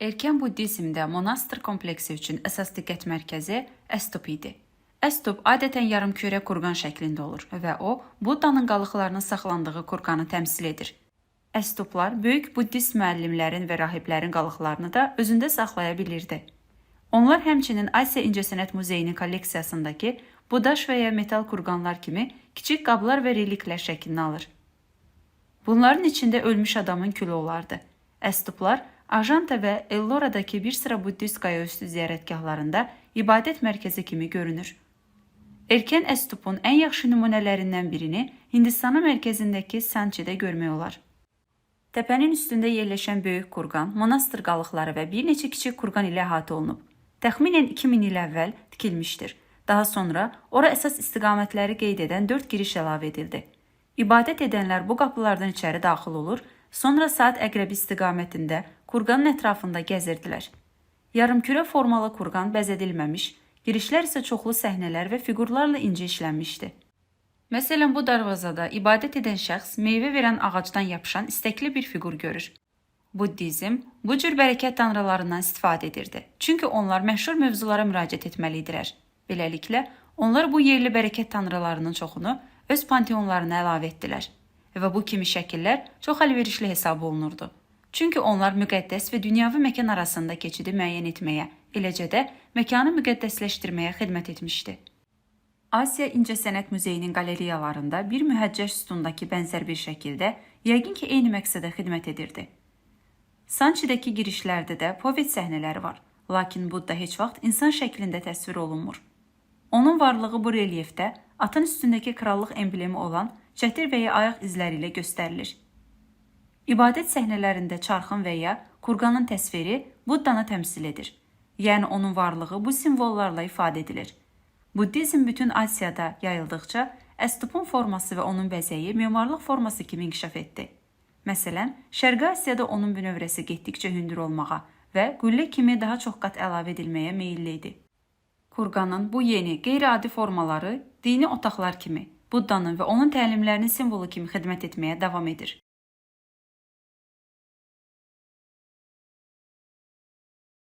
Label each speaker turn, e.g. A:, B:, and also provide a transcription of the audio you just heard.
A: Erkən buddizmdə monastır kompleksi üçün əsas diqqət mərkəzi Əstup idi. Əstup adətən yarımkürə kurqan şəklində olur və o, Buddanın qalıqlarının saxlandığı kurqanı təmsil edir. Əstuplar böyük buddist müəllimlərin və rahiblərin qalıqlarını da özündə saxlaya bilirdi. Onlar həmçinin Asiya İncəsənət Muzeyinin kolleksiyasındakı bu daş və ya metal kurqanlar kimi kiçik qablar və reliklər şəklini alır. Bunların içində ölmüş adamın külü olardı. Əstuplar Ajanta və Elloradakı bir sıra buddist qayaüstü ziyarətgahlarında ibadət mərkəzi kimi görünür. Erkən Əstupun ən yaxşı nümunələrindən birini Hindistanın mərkəzindəki Sanchidə görmək olar. Təpənin üstündə yerləşən böyük kurqan, monastır qalıqları və bir neçə kiçik kurqan ilə əhatə olunub. Təxminən 2000 il əvvəl tikilmişdir. Daha sonra ora əsas istiqamətləri qeyd edən 4 giriş əlavə edildi. İbadət edənlər bu qapılardan içəri daxil olur, sonra saat əqrəbi istiqamətində kurqanın ətrafında gəzirdilər. Yarımkürə formalı kurqan bəzədilməmiş, girişlər isə çoxlu səhnələr və fiqurlarla incə işlənmişdi. Məsələn, bu darvazada ibadət edən şəxs meyvə verən ağacdan yapışan istəkli bir fiqur görür. Buddizm bu cür bərəkət tanrılarından istifadə edirdi. Çünki onlar məşhur mövzulara müraciət etməli idilər. Beləliklə, onlar bu yerli bərəkət tanrılarının çoxunu öz panteonlarına əlavə etdilər. Və bu kimi şəkillər çox əlverişli hesab olunurdu. Çünki onlar müqəddəs və dünyavi məkan arasında keçidi müəyyən etməyə, eləcə də məkanı müqəddəsləşdirməyə xidmət etmişdi. Asiya İncəsənət Muzeyinin qalereyalarında bir mühəccər sütundakı bənzər bir şəkildə yəqin ki, eyni məqsədə xidmət edirdi. Sanchidəki girişlərdə də povet səhnələri var, lakin Budda heç vaxt insan şəklində təsvir olunmur. Onun varlığı bu relyefdə atın üstündəki krallıq emblemi olan çətir və ya ayaq izləri ilə göstərilir. İbadət səhnələrində çarxın və ya kurqanın təsviri Buddanı təmsil edir. Yəni onun varlığı bu simvollarla ifadə edilir. Buddizm bütün Asiyada yayıldıqca Əstupun forması və onun bəzəyi memarlıq forması kimi inkişaf etdi. Məsələn, Şərqi Asiyada onun bünövrəsi getdikcə hündür olmağa və qüllə kimi daha çox qat əlavə edilməyə meyilli idi. Kurqanın bu yeni, qeyri-adi formaları dini otaqlar kimi, Buddanın və onun təlimlərinin simvolu kimi xidmət etməyə davam edir.